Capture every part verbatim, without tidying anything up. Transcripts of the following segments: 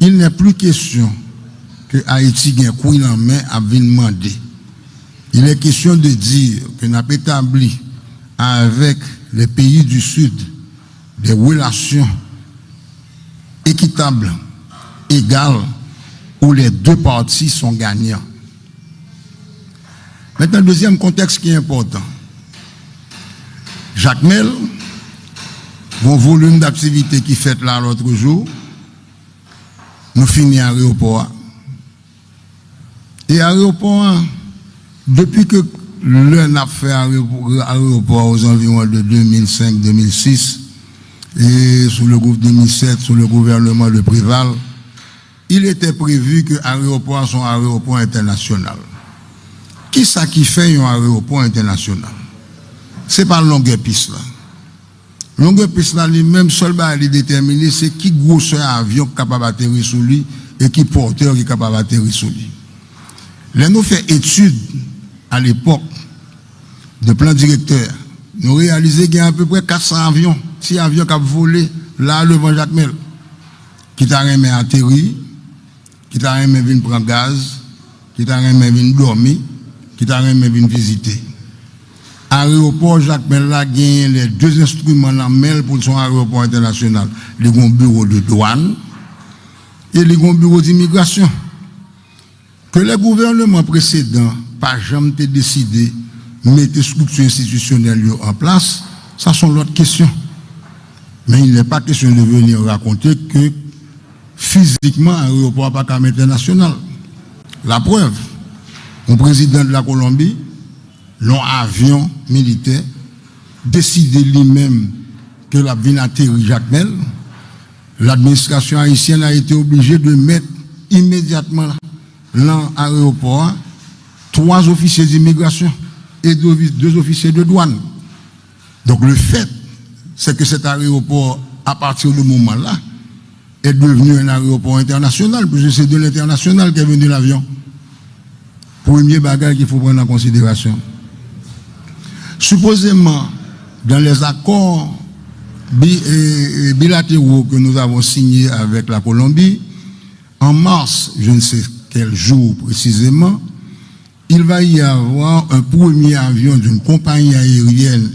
Il n'est plus question ke Ayiti gen kwi nan men ap vin mande. Il est question de dire ke n ap etabli avèk les pays du Sud des relations équitables, égales, où les deux parties sont gagnants. Mentnan, dezyèm kontèks ki enpòtan. Jakmèl, gon volim daktivite ki fèt la lòt jou, nou fini areyopò a. E areyopò a, depi ke lè n ap fè areyopò a, aux environs de deux mille cinq, deux mille six, et sous le gouv-, deux mille sept, sous le gouvernement de Préval, il était prévu que areyopò a se yon areyopò entènasyonal. Kisa ki fè yon areyopò entènasyonal? Se pa longè pis la. Longè pis la, li menm, sèl bagay li detèmine, se ki gwosè avyon k kapab ateri sou li e ki pòtè ki kapab ateri sou li. Lè nou fè etid, alepòk, de plan direktè, nou reyalize gen apeprè kat san avyon, ti avyon k ap vole la devan Jakmèl, ki ta renmen ateri, ki ta renmen vin pran gaz, ki ta renmen vin dòmi, ki ta renmen vin vizite. Areyopò Jakmèl la genyen les deux instruments nan men l pou l se yon areyopò entènasyonal. Li gen yon biwo de dwàn e li gen yon biwo dimigrasyon. Ke lè gouvènman presedan pa janm te deside mete estrikti enstitisyonèl yo an plas, sa se yon lòt kesyon. Men il n'est pas question de venir raconter que fizikman, areyopò a pa ka entènasyonal. Laprèv, yon prezidan de la Kolonbi, nan yon avyon militè, deside li menm ke l ap vin ateri Jakmèl, l'administration haïtienne a été obligée de mettre immédiatement nan areyopò a twa ofisye dimigrasyon e de, de ofisye de dwàn. Donk, le fait, c'est que cet aéroport, à partir de moment-là, est devenu un aéroport international, puisque c'est de l'international qu'est venu l'avion. Premye bagay qu'il faut prendre en considération. Supposément, dans les accords bi-, euh, bilatéraux que nous avons signés avec la Colombie, en mars, je ne sais quel jour précisément, il va y avoir un premier avion d'une compagnie aérienne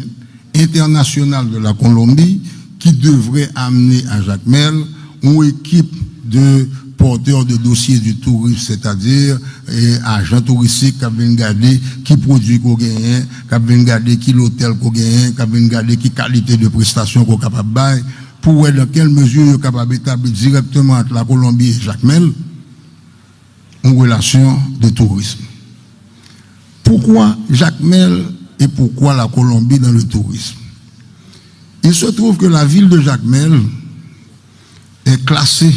internationale de la Colombie qui devrait amener à Jacmel une équipe de porteurs de dossiers du tourisme, c'est-à-dire, eh, ajan touristik k ap vin gade ki pwodui ke w genyen, k ap vin gade ki lotèl ke w genyen, k ap vin gade ki kalite de prestasyon ke w kapab bay, pou wè dans quelle mesure yo kapab etabli dirèkteman ant Lakolonbi e Jakmèl yon relasyon de tourism. Poukwa Jakmèl e poukwa Lakolonbi dans le tourisme? Il se trouve que la ville de Jacmel est classée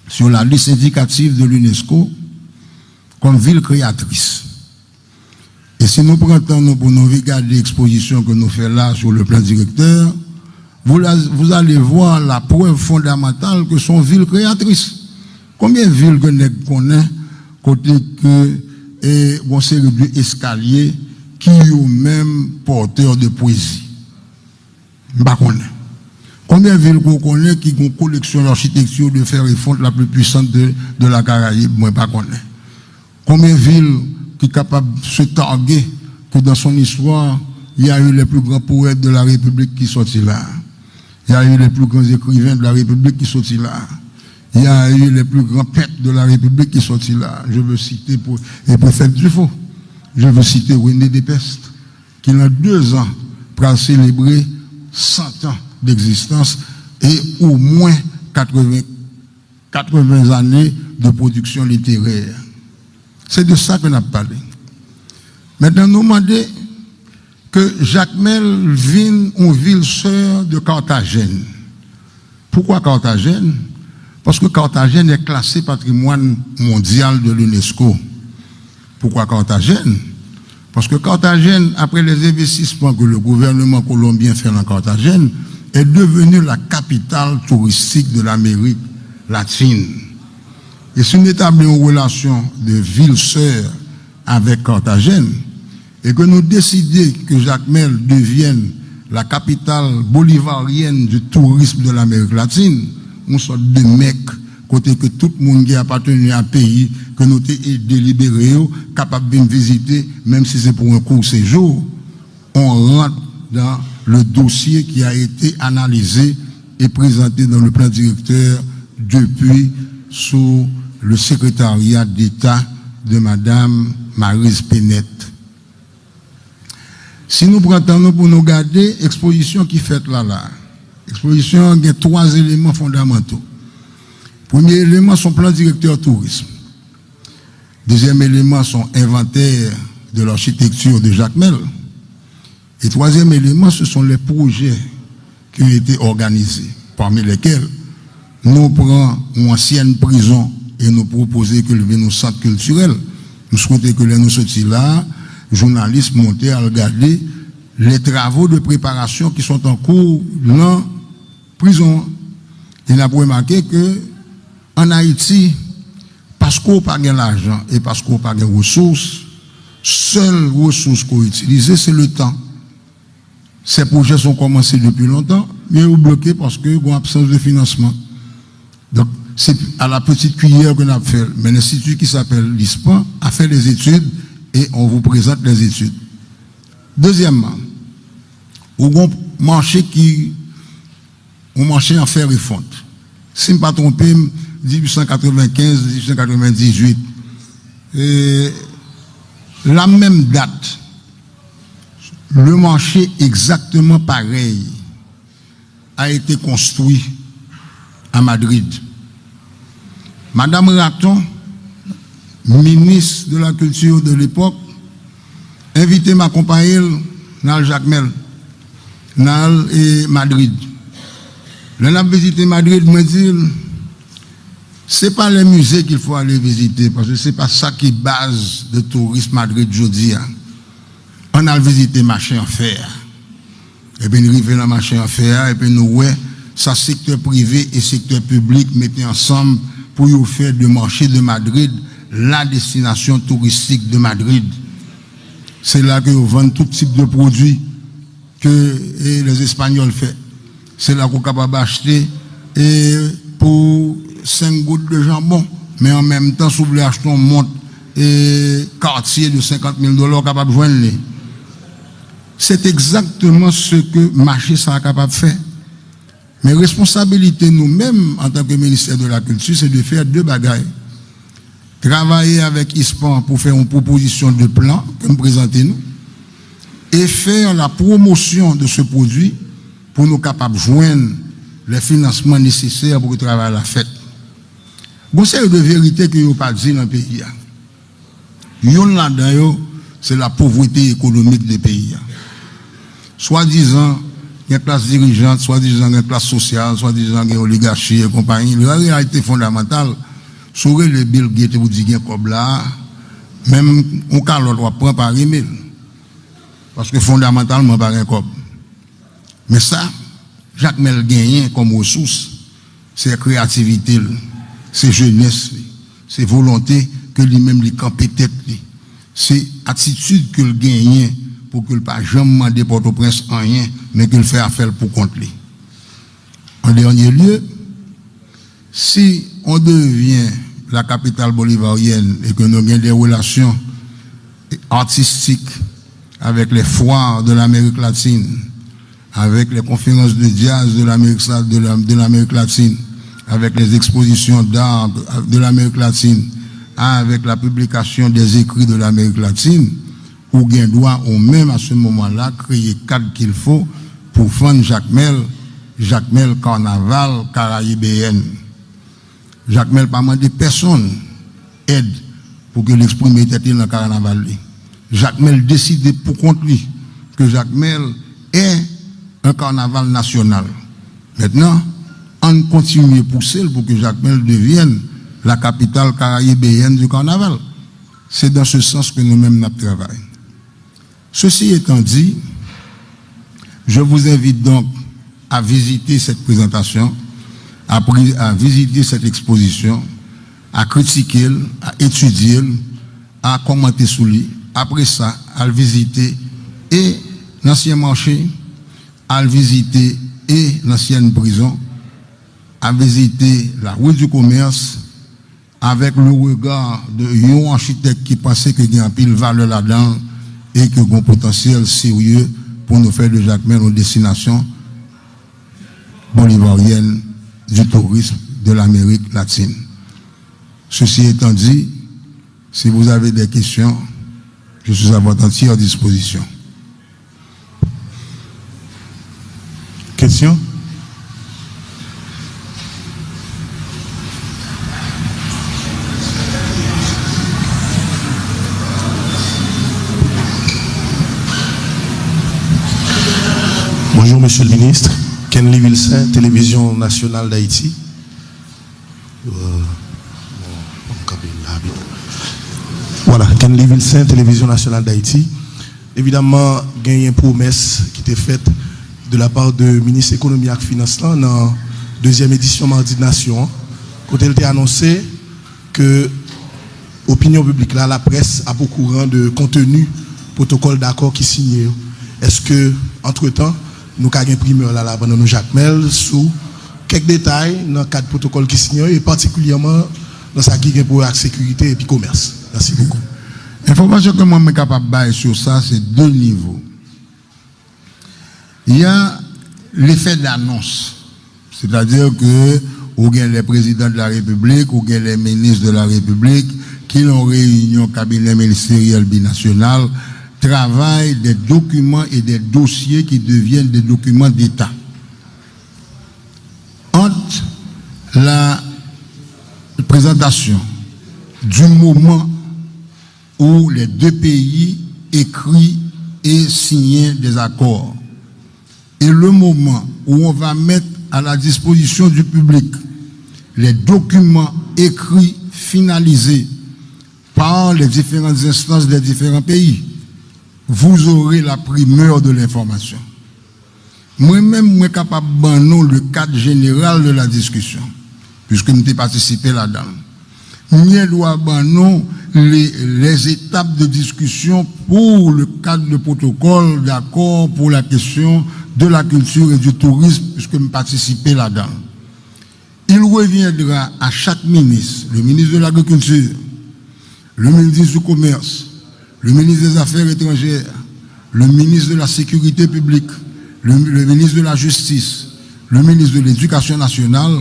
sur la liste indicative de l'UNESCO comme ville créatrice. E si nou pran tan nou pou nou gade ekspozisyon ke nou fè la sur le plan directeur, vous, la- vous allez voir la preuve fondamentale que c'est une ville créatrice. Konbyen vil ke nèg konnen kote ke e, yon seri de eskalye ki yo menm pòtè de pwezi? M pa konnen. Konbyen vil ke w konnen ki gen yon koleksyon lachitekti de fer et fonte la plus puissante de, de la Caraïbe? Mwen pa konnen. Konbyen vil ki kapab se targe que dans son histoire, il y a eu les plus grands poètes de la République qui sorti là? Il y a eu les plus grands écrivains de la République qui sorti là? Il y a eu les plus grands peintres de la République qui sorti là? Je veux citer pour, et Préfet Dufaux. Je veux citer René Dépestre, ki nan de zan pral selebre san tan d'existence et au moins quatre-vingts, quatre-vingts années de production littéraire. Se de sa ke n ap pale. Mentnan, nou mande ke Jakmèl vin yon vil sè de Carthagène. Poukwa Carthagène? Paske Carthagène est classée patrimoine mondial de l'UNESCO. Poukwa Carthagène? Paske Carthagène, après les investissements que le gouvernement colombien fait dans Carthagène, est devenue la capitale touristique de l'Amérique latine. E si nou etabli yon relasyon de vil sè avèk Carthagène, et que nous décider que Jacmel devienne la capitale bolivarienne du tourisme de l'Amérique latine, une sorte de Mecque kote ke tout moun ki apateni a peyi ke nou te ede libere yo kapab vin vizite, menm si se pou yon kout sejou. On rentre dans le dossier qui a été analysé et présenté dans le plan directeur depuis sous le secrétariat d'État de Madame Maryse Pennette. Si nou pran tan nou pou nou gade ekspozisyon ki fèt la la, ekspozisyon an gen twa eleman fondamanto. Premye eleman se yon plan direktè tourism. Deuxième élément, c'est un inventaire de l'architecture de Jacmel. Et troisième élément, ce sont les projets qui ont été organisés, parmi lesquels nou pran yon ansyen prizon e nou pwopoze ke l vin yon sant kiltirèl. M swete ke lè nou soti la, jounalis monte al gade les travaux de préparation qui sont en cours nan prizon an. E n ap remake ke ann Ayiti, paske w pa gen lajan e paske w pa gen resous, sèl resous ke w itilize, se letan. Ces projets sont commencés depuis longtemps, men yo bloke paske gen absans de finansman. Donk, se à la petite cuillère ke n ap fè l. Men l'institut qui s'appelle l'ISPAN a fait des études et on vous présente les études. Dezyèmman, ou gen yon mache ki yon mache an fè refonte. Si m pa twonpe m, dizuit san katrevenkenz, dizuit san katrevendizuit. E, la menm dat, le marché exactement pareil a été construit à Madrid. Madame Raton, ministre de la Culture de l'époque, envite m akonpaye l nan al Jakmèl, nan al e Madrid. Lè n ap vizite Madrid, mwen di l, c'est pas les musées qu'il faut aller visiter, paske se pa sa ki baz de touris Madrid jodi a. Ann al vizite mache an fè a. Epi n rive nan mache an fè a, epi nou wè sa sektè prive e sektè piblik mete ansanm pou yo fè de marché de Madrid la destination touristique de Madrid. Se la ke yo vann tout tip de pwodui ke e, les Espagnols fè. Se la ke w kapab achte e, pou senk goud de janbon. Men an menm tan, si w vle achte yon mont e, Cartier de senkant mil dola, w kapab jwenn li. C'est exactement ce que mache sa a kapab fè. Men responsabilite nou menm, antanke Ministère de la Culture, c'est de faire deux bagay. Travay avèk ISPAN pou fè yon pwopozisyon de plan ke m prezante nou, e fè la pwomosyon de se pwodui pou nou kapab jwenn lè finansman nesesè pou ke travay la fèt. Gon seri de verite ke yo pa di nan peyi a. Youn ladan yo, se la pauvreté économique de peyi a. Swadizan, gen klas dirijant, swadizan, gen klas sosyal, swadizan, gen oligachi e konpayi. La reyalite fondamantal, si w rele Bill Gates ou di gen kòb la, menm yon kalòt w ap pran pa renmen l. Paske fondamantalman pa gen kòb. Men sa, Jakmèl genyen kòm resous, se kreyativite l, se jenès li, se volonte ke li menm li kanpe tèt li, se atitid ke l genyen pou ke l pa janm mande Pòtoprens anyen, men ke l fè afè l pou kont li. En dernier lieu, si on devient la capitale bolivarienne et que nous avons des relations artistiques avec les foires de l'Amérique latine, avec les conférences de jazz de l'Amérique sa- de la- de l'Amérique latine, avec les expositions d'art de l'Amérique latine, avec la publication des écrits de l'Amérique latine, ou gen dwa ou menm à ce moment-là créer cadre qu'il faut pour vann Jakmèl, Jakmèl Carnaval Caraïbéenne. Jakmèl pa mande pèsonn èd pou ke l eksprime tèt li nan kanaval li. Jakmèl deside pou kont li ke Jakmèl est un carnaval national. Maintenant, ann kontinye pouse l pou ke Jakmèl devienne la capitale caraïbéenne du carnaval. C'est dans ce sens que nous-mêmes n ap travay. Ceci étant dit, je vous invite donc à visiter cette présentation, à, pri- à visiter cette exposition, à critiquer, à étudier, à commenter sous lui. Après ça, à visiter et l'ancien marché, à visiter et l'ancienne prison, a vizite la rue du Commerce avec le regard de yon achitèk ki panse ke gen anpil valè ladan l e ke gen potansyèl serye pou nou fè de Jakmèl yon destinasyon bolivaryèn du tourisme de l'Amérique latine. Ceci étant dit, si vous avez des questions, je suis à votre entière disposition. Question? Bonjour, Monsieur le Ministre. Kenly Vilcin, Télévision Nationale d'Haïti. Euh, bon, bon, kanpe la, byen. Voilà, Kenly Vilcin, Télévision Nationale d'Haïti. Evidamman, genyen pwomès ki te fèt de la part de minis ekonomi ak finans lan nan dezyèm edisyon Mardi de Nasyon an, kote l te anonse ke opinyon piblik la, laprès, ap okouran de konteni pwotokòl dakò ki siyen yo. Èske, antretan, nou ka gen primè la, la, pandan nou Jakmèl, sou kèk detay nan kad pwotokòl ki siyen yo, e patikilyèman nan sa ki gen pou wè ak sekirite epi komès? Mèsi bokou. Enfòmasyon ke mwen, mwen kapab bay sou sa, se de nivo. Il y a l'effet d'annonce, c'est-à-dire que ou gen les présidents de la République, ou gen les ministres de la République, ki nan yon reyinyon kabinè ministeryèl binasyonal, travay des documents et des dossiers qui deviennent des documents d'État. Entre la présentation du moment où les deux pays écrit et signent des accords et le moment où on va mettre à la disposition du public les documents écrits finalisés par les différentes instances des différents pays, vous aurez la primeur de l'information. Mwen menm, mwen kapab ban nou le cadre général de la discussion, puisque m te patisipe ladan l. M gen dwa ban nou les, les étapes de discussion pour le cadre de protocole d'accord pour la question de la culture et du tourisme, puisque m patisipe ladan l. Il reviendra à chaque ministre, le ministre de l'Agriculture, le ministre du Commerce, le ministre des Affaires étrangères, le ministre de la Sécurité publique, le, le ministre de la Justice, le ministre de l'Éducation nationale,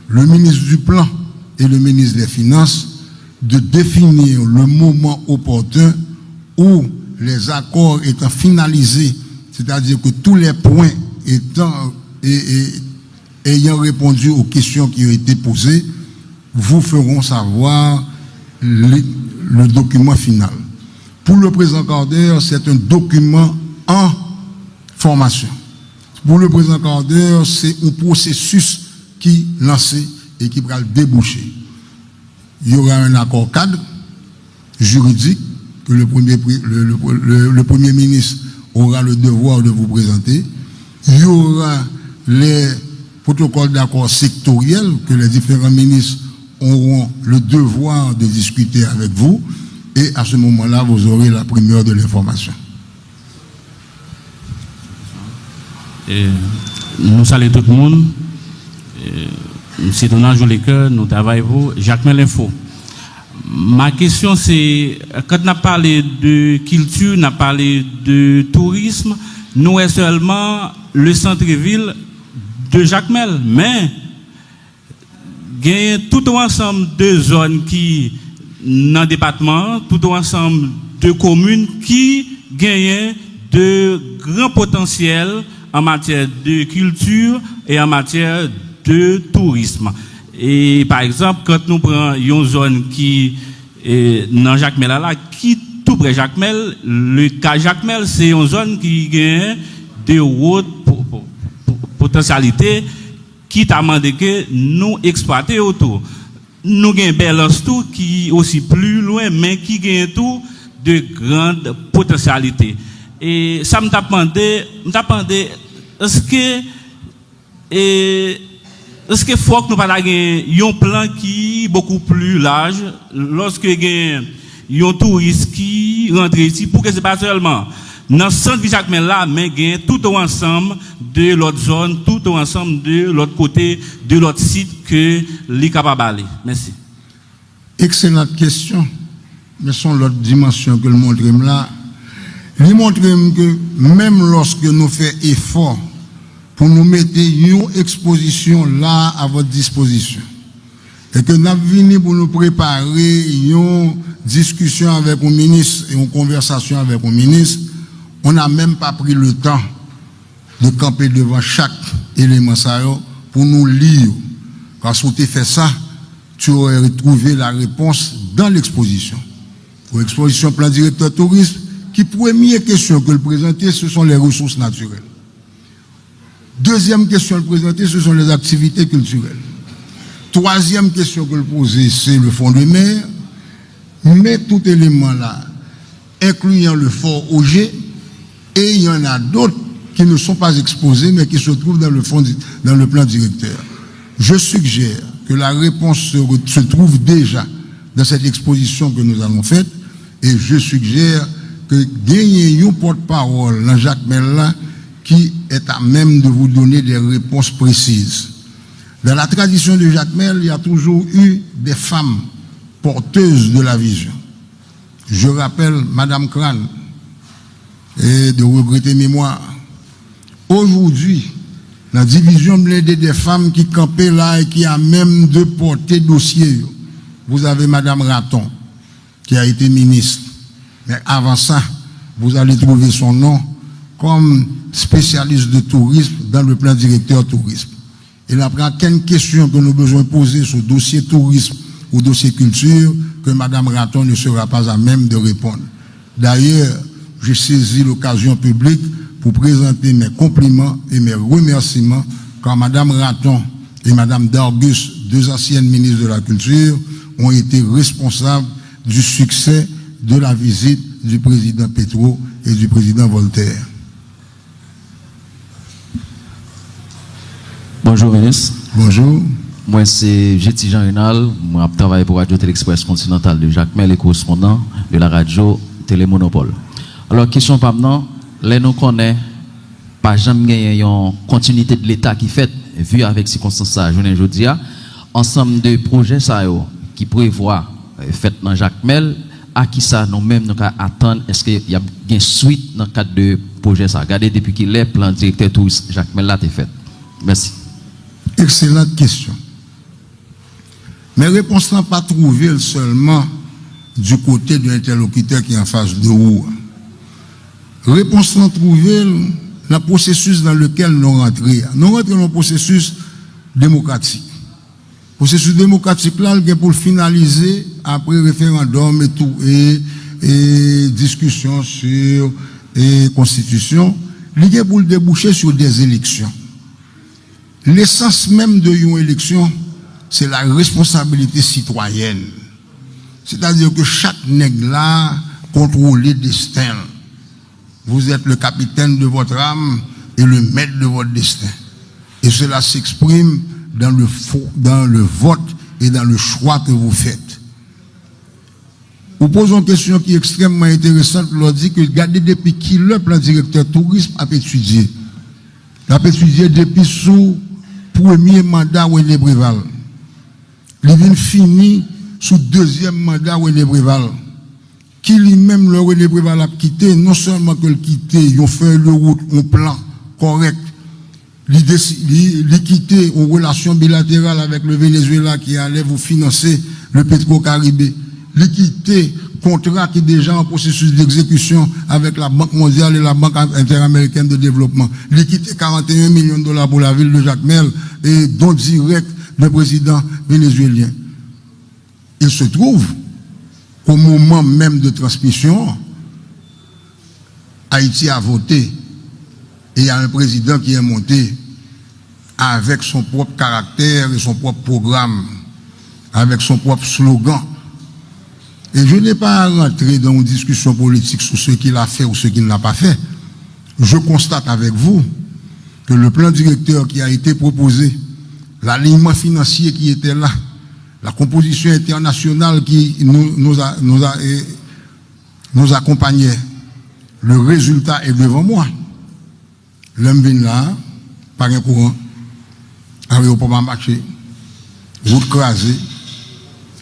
le ministre du Plan et le ministre des Finances, de définir le moment opportun où les accords étant finalisés, c'est-à-dire que tous les points étant, et, et, ayant répondu aux questions qui ont été posées, vous feront savoir le, le document final. Pour le président Carter, c'est un document en formation. Pour le président Carter, c'est un processus qui lancé et qui pral déboucher. Il y aura un accord cadre juridique que le Premier, pri- le, le- le- le Premier ministre aura le devoir de vous présenter. Il y aura les protocoles d'accord sectoriels que les différents ministres auront le devoir de discuter avec vous. Et à ce moment-là, vous aurez la primeur de l'information. E, nou salye tout moun. E, M. Donald Jolicoeur, nou travay pou Jakmèl Enfo. Ma kesyon se, kan n ap pale de kilti, n ap pale de tourism, nou wè sèlman le centre-ville de Jakmèl, men genyen tout yon ansanm de zòn ki nan depatman an, tout yon ansanm de komin ki genyen de gran potansyèl an matyè de kilti e an matyè de tourism. E pa egzanp, kan nou pran yon zòn ki, e, nan Jakmèl la, la, ki tou prè Jakmèl, le ka Jakmèl, se yon zòn ki genyen de wot po- po- po- potansyalite ki ta mande ke nou eksplwate yo tou. Nou gen Bèlans tou ki osi pli lwen, men ki genyen tou de grand potansyalite. E sa m t ap mande, m t ap mande, èske, e, èske fòk nou pa ta gen yon plan ki bokou pli laj, lòske gen yon touris ki rantre isi, pou ke se pa sèlman Nan sant Jakmèl la, men gen tout o ansanm de lòt zòn, tout o ansanm de lòt kote, de lòt sit ke li kapab ale. Mèsi. Ekselant kesyon, men se yon lòt dimansyon ke l montre m la. Li montre m ke menm lòske nou fè efò pou nou mete yon ekspozisyon la a vòt dispozisyon, e ke n ap vini pou nou prepare yon diskisyon avèk yon minis e yon konvèsasyon avèk yon minis, on n'a même pas pris le temps de kanpe devan chak eleman sa yo pou nou li yo. Paske ou te fè sa, tu aurais trouvé la réponse dans l'exposition. Pou ekspozisyon plan direktè touris, ki premye kesyon ke l prezante, ce sont les ressources naturelles. Dezyèm kesyon l prezante, ce sont les activités culturelles. Twazyèm kesyon ke l poze, se le front de mer. Men tout eleman la, incluant le fort Auger, et il y en a d'autres qui ne sont pas exposés, mais qui se trouvent dans le fond, dans le plan directeur. Je suggère que la réponse se, se trouve déjà dans cette exposition que nous allons faire, et je suggère que genyen yon pòtpawòl nan Jakmèl la qui est à même de vous donner des réponses précises. Dans la tradition de Jakmèl, il y a toujours eu des femmes porteuses de la vision. Je rappelle Madame Crane, et de regretter mémoire. Aujourd'hui, nan divizyon blende de fanm ki kanpe la e ki a menm de pòte dosye yo, vous avez Madame Raton, qui a été ministre. Mais avant ça, vous allez trouver son nom comme spécialiste de tourisme dans le plan directeur tourisme. Et il n'y a aucune question que nous besoin poser sur le dossier tourisme ou dossier culture que Madame Raton ne sera pas à même de répondre. D'ailleurs, je saisis l'occasion publique pour présenter mes compliments et mes remerciements car Madame Raton et Madame Dargus, deux anciennes ministres de la Culture, ont été responsables du succès de la visite du président Petro et du président Voltaire. Bonjou, Minis. Bonjou. Mwen se Jeti Jean Renald, mwen ap travay pou Radio Télé Express Continental de Jacmel e korespondan de la radio Télé Monopole. Alò, kesyon pa m nan, lè nou konnen pa janm genyen yon kontinite de Leta ki fèt, vi avèk sikonstans sa a jounen jodi a, ansanm de pwojè sa yo ki prevwa fèt nan Jakmèl, a kisa nou menm nou ka atann, èske y ap gen swit nan kad de pwojè sa? Gade depi kilè plan direktè touris Jakmèl la te fèt. Mèsi. Excellente question. Men repons lan pa twouve l sèlman du côté de entèlokitè ki anfas de ou a. Repons lan twouve l nan pwosesis nan lekel nou rantre a. Nou rantre nan yon pwosesis demokratik. Pwosesis demokratik la, l gen pou l finalize apre referandòm e tou e, e diskisyon sou e konstitisyon. Li gen pou l debouche sou de eleksyon. Lesans menm de yon eleksyon, se la responsabilité citoyenne. Sètadi ke chak nèg la kontwole desten l. Vous êtes le capitaine de votre âme et le maître de votre destin. Et cela s'exprime dans le, dans le vote et dans le choix que vous faites. Ou poze yon kesyon ki ekstrèmman enteresan lè w di ke gade depi kilè plan direktè tourism ap etidye. L ap etidye depi sou premye manda René Préval. Li vin fini sou dezyèm manda René Préval. Ki li menm, lè René Préval ap kite, non sèlman ke l kite yon fèy de wout, yon plan kòrèk, li, desi, li, li kite yon relasyon bilateral avèk le Venezuela ki alè pou finanse le Petro Caribe. Li kite kontra ki deja an pwosesis degzekisyon avèk la Banque Mondiale et la Banque Interaméricaine de Développement. Li kite karannteyen milyon dola pou lavil de Jakmèl e don dirèk de prezidan venezuelyen. Il se trouve qu'au moment même de transmission, Haïti a voté et il y a un président qui est monté avec son propre caractère et son propre programme, avec son propre slogan. Et je n'ai pas à rentrer dans une discussion politique sur ce qu'il a fait ou ce qu'il n'a pas fait. Je constate avec vous que le plan directeur qui a été proposé, l'alignement financier qui était là, la composition internationale qui nous, nous, a, nous, a, nous accompagnait, Le résultat est devant moi. Lè m vin la a, pa gen kouran. Ayewopò pa mache. Wout kraze.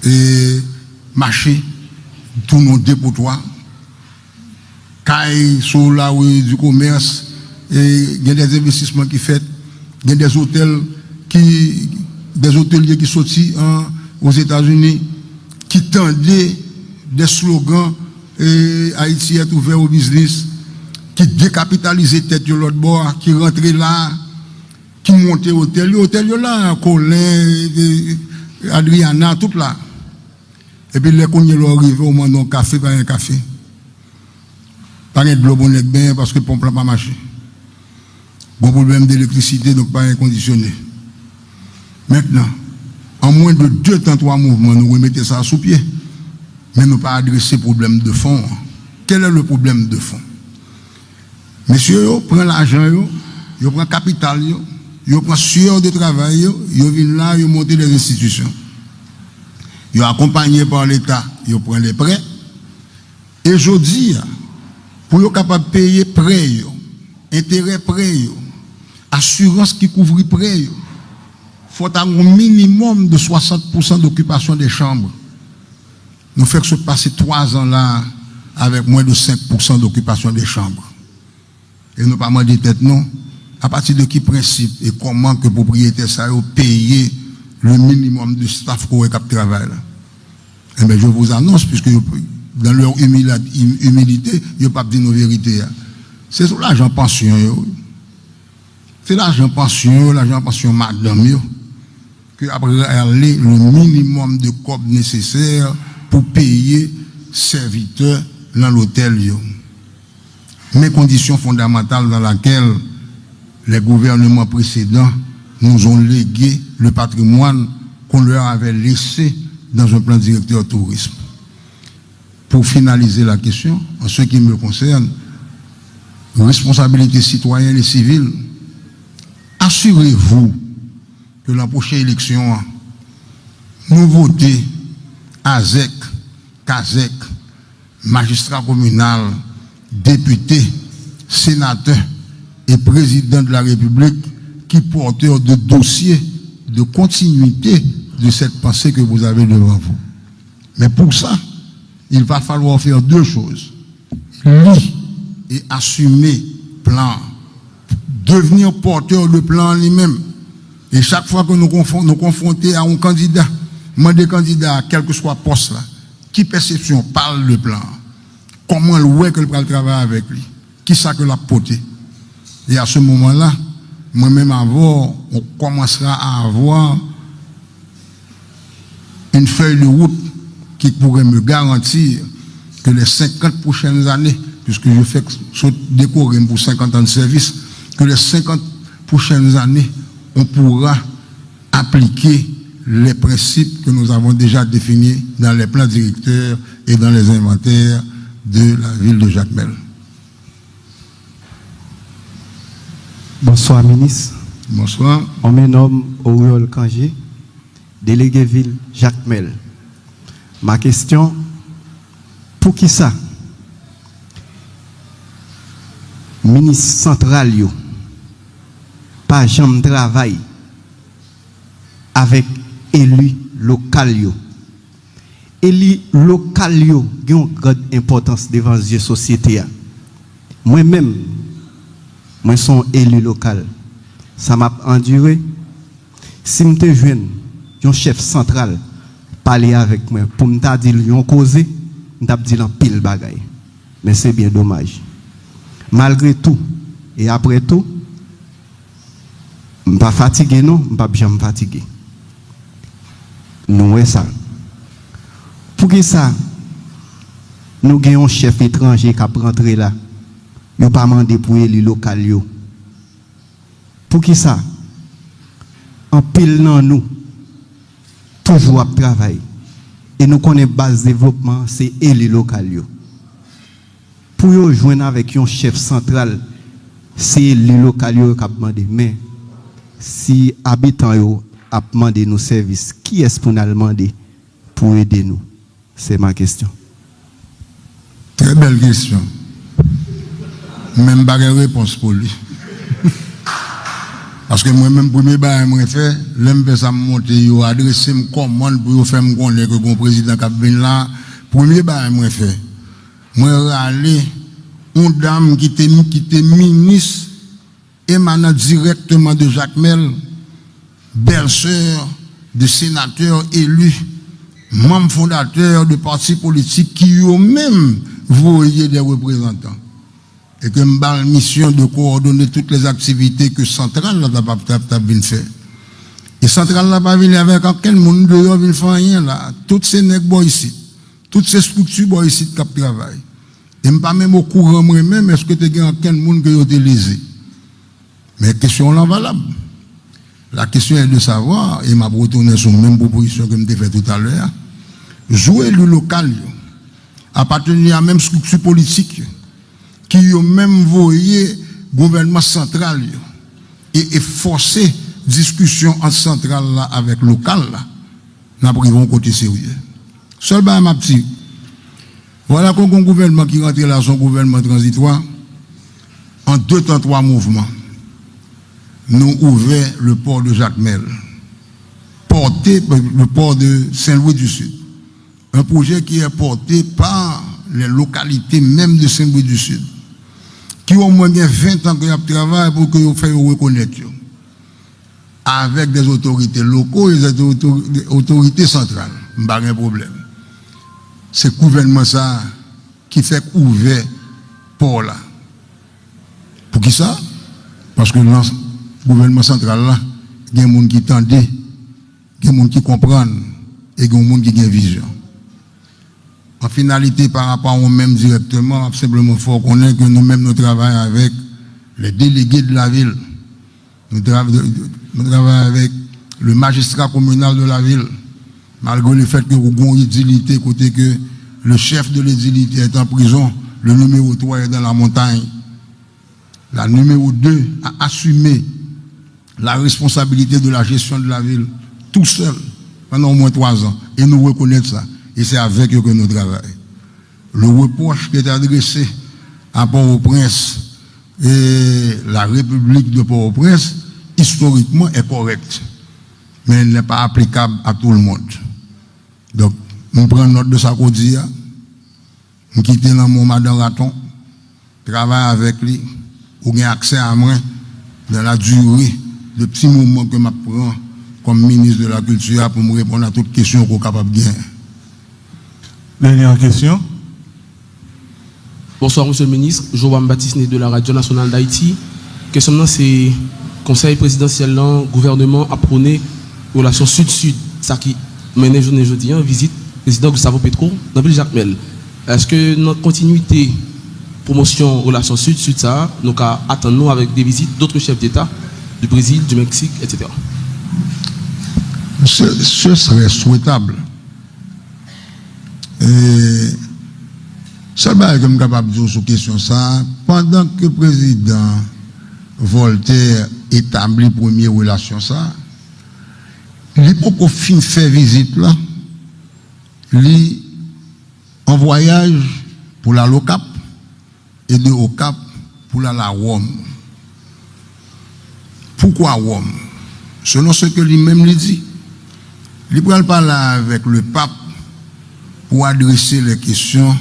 E mache tounen depotwa. Kay sou lari di komès. E gen de envestisman ki fèt. Gen de otèl ki, de otelye ki soti an, Ozetazini, ki tande de slogan, e, Ayiti est ouvert au business, ki dekapitalize tèt yo lòt bò a, ki rantre la a, ki monte otèl yo. Otèl yo la, Colin, e, Adriana, tout la. Epi lè kounye a lè w rive, w mande yon kafe, pa gen kafe. Pa gen dlo pou nèg benyen paske ponp lan pa mache. Gon pwoblèm de elektrisite, donk pa gen kondisyone. Mentnan, an mwen de de tan, twa mouvman, nou remete sa sou pye. Men nou pa adrese pwoblèm de fon an. Quel est le problème de fond? Mesye yo pran lajan yo, yo pran kapital yo, yo pran sueur de travay yo, yo vin la, yo monte de enstitisyon. Yo akonpanye pa Leta, yo pran de prè. E jodi a, pou yo kapab peye prè yo, enterè prè yo, asirans ki kouvri prè yo, fò ta gon minimòm de swasant pousan dokipasyon de chanm. Nou fèk sot pase twa zan la avèk mwen de senk pousan dokipasyon de chanm. E nou pa mande tèt nou, apati de ki prensip e kòman ke pwopriyetè sa yo peye le minimòm de staff ke w wè k ap travay la? Enben, je vous annonce, puisque yo, dans leur humila-, hum-, humilité, yo p ap di nou verite a. Se sou lajan pansyon yo. Se lajan pansyon yo, lajan pansyon madanm yo, ke ap rale le minimòm de kòb nesesè pou peye sèvitè nan lotèl yo. Mais condition fondamentale dans laquelle les gouvernements précédents nous ont légué le patrimoine qu'on leur avait laissé dans un plan directeur tourisme. Pour finaliser la question, en ce qui me concerne, responsabilité citoyenne et civile, assurez-vous ke nan pwochen eleksyon an, nou vote azèk, kazèk, majistra kominal, depite, senatè e prezidan de la Repiblik ki pòtè de dosye de kontinwite de cette pensée que vous avez devant vous. Mais pour ça, il va falloir faire deux choses. Li e asime plan an. Devenir porteur de plan an li menm. E chak fwa ke nou konfwon-, nou konfwonte a yon kandida, mande kandida a, kèlkeswa pòs la, ki pèsepsyon pa l de plan an? Kòman l wè ke l pral travay avèk li? Kisa ke l ap pote? Et à ce moment-là, mwen menm avè w, on commencera à avoir une feuille de route qui pourrait me garantir que les cinquante prochaines années, puisque je fais sot décorer pour cinquante ans de service, que les cinquante prochaines années, on pourra appliquer les principes que nous avons déjà définis dans les plans directeurs et dans les inventaires de la ville de Jacmel. Bonswa, Minis. Bonswa. Mwen menm Oriol Cangé, delege vil Jakmèl. Ma kesyon, poukisa minis santral yo pa janm travay avèk eli lokal yo? Eli lokal yo gen yon gran enpòtans devan zye sosyete a. Mwen menm, mwen se yon eli lokal. Sa m ap andire, si m te jwenn yon chèf santral pale avèk mwen pou m ta di l yon koze, m t ap di l anpil bagay. Men se byen domaj. Malgre tou, e apre tou, m pa fatige non, m p ap janm fatige. Nou wè sa. Poukisa nou gen yon chèf etranje k ap rantre la, yo pa mande pou eli lokal yo? Poukisa anpil nan nou toujou ap travay e nou konnen baz devlopman an se eli lokal yo? Pou yo jwenn avèk yon chèf santral, se eli lokal yo k ap mande. Men, si abitan yo ap mande nou sèvis, kiyès pou n al mande pou ede nou? Se ma kesyon. Trè bèl kesyon. Men m pa gen repons pou li. Paske mwen menm, premye bagay mwen fè, lè m fè sa, m monte, yo adrese m kòmann pou yo fè m konnen ke gon prezidan k ap vin la. Premye bagay mwen fè, mwen rale yon dam ki te, ki te minis emanan dirèkteman de Jakmèl, bèlsè de senatè eli, manm fondatè de pati politik ki yo menm voye de reprezantan. E ke m ba l misyon de kowòdone tout lèzaktivite ke santral la t ap, t ap, t ap vin fè. E santral la pa vini avèk okenn moun deyò vin fè anyen la. Tout se nèg bò isit. Tout se estrikti bò isit k ap travay. E m pa menm okouran mwen menm èske te gen okenn moun ke yo te leze. Men kesyon w lan valab. La question est de savoir, e m ap retounen sou menm pwopozisyon ke m te fè toutalè a, jou eli lokal yo, apateni a menm estrikti politik yo, ki yo menm voye gouvènman santral yo, e, e fòse diskisyon ant santral la avèk lokal la, n ap rive yon kote serye. Sèl bagay m ap di, vwala ke gon gouvènman ki rantre la, se yon gouvènman tranzitwa, an de tan, twa mouvman, nou ouvè le port de Jakmèl, porté, le port de Saint-Louis du Sud, un projet qui est porté par les localités même de Saint-Louis du Sud, ki omwen gen ven tan ke y ap travay pou ke yo fè yo rekonèt yo, avèk des autorités locaux e des autori-, otorite santral. M pa gen pwoblèm. Se gouvènman sa a ki fèk ouvè pò la. Poukisa? Paske nan gouvènman santral la, gen moun ki tande, gen moun ki konprann, e gen moun ki gen vizyon. An finalite, pa rapò a ou menm dirèkteman, m ap senpleman fè w konnen ke nou menm nou travay avèk les délégués de la ville. Nou tra-, nou travay avèk le magistrat communal de la ville. Malgre le fèt ke ou gon edilite kote ke le chef de l'édilité est en prison, le numéro trois est dans la montagne. La numéro deux a assumé la responsabilité de la gestion de la ville tout seul pendant au moins trois ans. E nou rekonèt sa. E se avèk yo ke nou travay. Le reproche qui est adressé à Port-au-Prince et la République de Port-au-Prince, historiquement, est correct, mais il n'est pas applicable à tout le monde. Donk, m pran nòt de sa ke w di a, m kite nan men w madan Raton, travay avèk li, ou gen aksè a mwen dans la durée de ti moman ke m ap pran kòm minis de la kilti a pou m reponn a tout kesyon ke w kapab genyen. Dènyè kesyon. Bonsoir, Monsieur le Ministre. Joram Baptiste Né de la Radio Nationale d'Haïti. Kesyon m nan se, Konsèy Prezidansyèl lan, gouvènman ap pwone relasyon Sid-Sid, sa ki mennen jounen jodi a vizit Prezidan Gustavo Petro nan vil Jakmèl. Èske nan kontinwite pwomosyon relasyon Sid-Sid sa a, nou ka atann nou avèk de vizit d'autres chefs d'État du Brésil, du Mexique, et cetera? Ce, ce serait souhaitable. E sèl bagay ke m kapab di w sou kesyon sa a, pandan ke prezidan Voltaire etabli premye relasyon sa a, li poko fin fè vizit la, li an vwayaj pou l al Okap, e de Okap pou l al a Wòm. Poukwa Wòm? Selon ce que li menm li di, li pral pale avèk le pap pou adrese les questions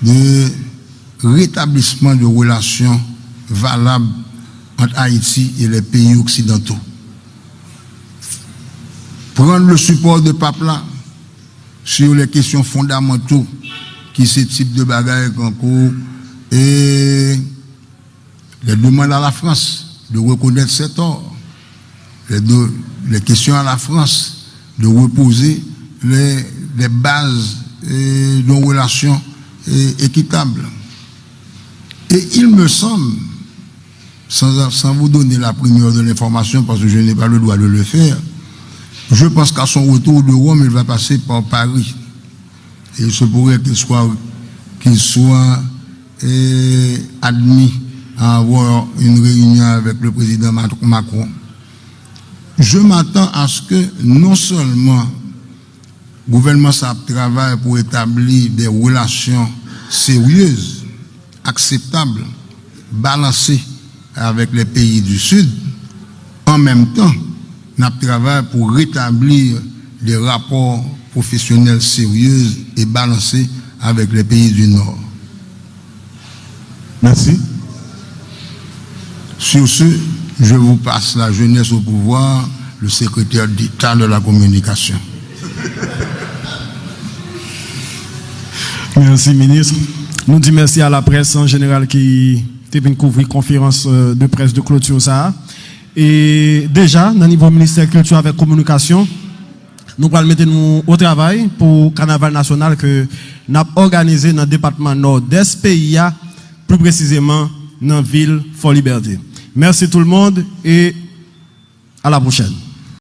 de rétablissement de relations valables entre Haïti et les pays occidentaux. Prendre le support de pap la sur les questions fondamentaux ki se tip de bagay kankou e les demandes à la France de reconnaître ses torts, les, de, les questions à la France de reposer les, les bases eh, d'une relation eh, équitable. Et il me semble, sans, sans vous donner la primeur de l'information, parce que je n'ai pas le droit de le faire, je pense qu'à son retour de Rome, il va passer par Paris. Et il se pourrait qu'il soit, qu'il soit eh, admis à avoir une réunion avec le président Macron. Je m'attends à ce que non seulement gouvènman sa ap travay pou etabli de relasyon seryez, akseptab, balanse avèk lè peyi di Sid. An menm tan, n ap travay pou retabli de rapò pwofesyonèl serye e balanse avèk lè peyi di Nò. Merci. Sur ce, je vous passe la jeunesse au pouvoir, le secrétaire d'État de la communication. Mèsi, minis. Nou di mèsi a laprès an jeneral ki te vin kouvri konferans de près de kloti sa a. E deja, nan nivo Ministè Kilti avèk Kominikasyon, nou pral mete nou o travay pou kanaval nasyonal ke n ap òganize nan depatman Nòdès peyi a, pli presizeman nan vil Fò Libète. Mèsi tout le monde e a la pwochèn.